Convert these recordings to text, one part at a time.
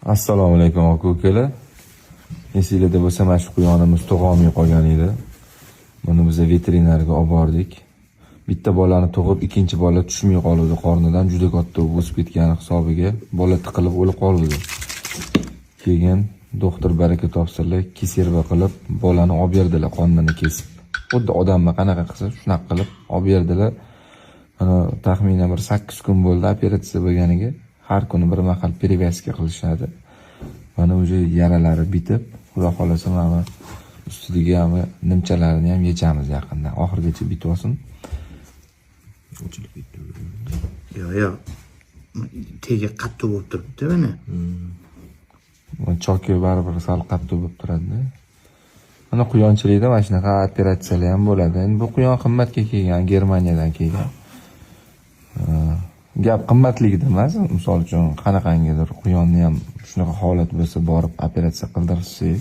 Assalomu alaykum, aka ukalar. Esinglarda bo'lsa, mana shu quyonimiz tug'olmay qolgan edi. Buni biz veterinarga olib bordik. Bitta bolani tug'ib, ikkinchi bola tushmay qoldi qornidan, juda katta bo'lib o'sib ketgani hisobiga bola tiqilib o'lib qoldi. Keyin doktor baraka topsinlar, кесарево qilib bolani olib berdilar qornini kesib. Xuddi odamni qanaqa qilsa, shunaqa qilib olib berdilar. Mana, taxminan bir 8 kun bo'ldi operatsiya bo'lganiga. Har kuni bir mahal перевязка qilishadi. Mana, уже yaralari bitib, Xudo xohlasa, mana bu ustidagi ham nimchalarini ham yechamiz yaqinda. Oxirigacha bitib olsin. Ochilib ketdi. Yo'q. Tegi qattiq bo'lib turibdi mana. Choki baribir sal qattiq bo'lib turadi. Mana, quyonchilikda mana shunaqa operatsiyalar ham bo'ladi. Endi bu quyon qimmatga kelgan, Germaniyadan kelgan. Gap qimmatligida emas, misol uchun, qanaqangidir quyonni ham shunaqa holat bo'lsa, borib operatsiya qildirsak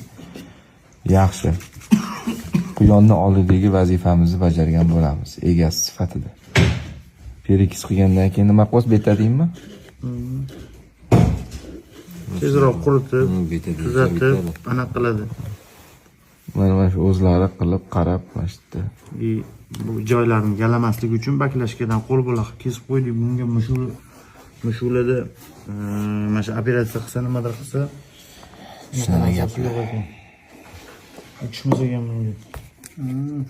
yaxshi. Quyonni oldidagi vazifamizni bajargan bo'lamiz egasi sifatida. Перекись qilgandan keyin nima qilyapsiz, betadinmi? Tezroq quritib, Bitadi, tuzatib, bitadi. Anaqa qiladi. Mana shu o'zlari qilib, qarab mana shu yerda. И bu joylarni yalamaslik uchun баклажка dan qo'l bilan qilib kesib qo'ydik. Bunga mushuklarda mana shu operatsiya qilsa, nimadir qilsa, Shunaqa narsasi yo'q ekan. Tushmas ekan bunga.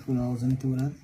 Shuni og'zini ko'radi.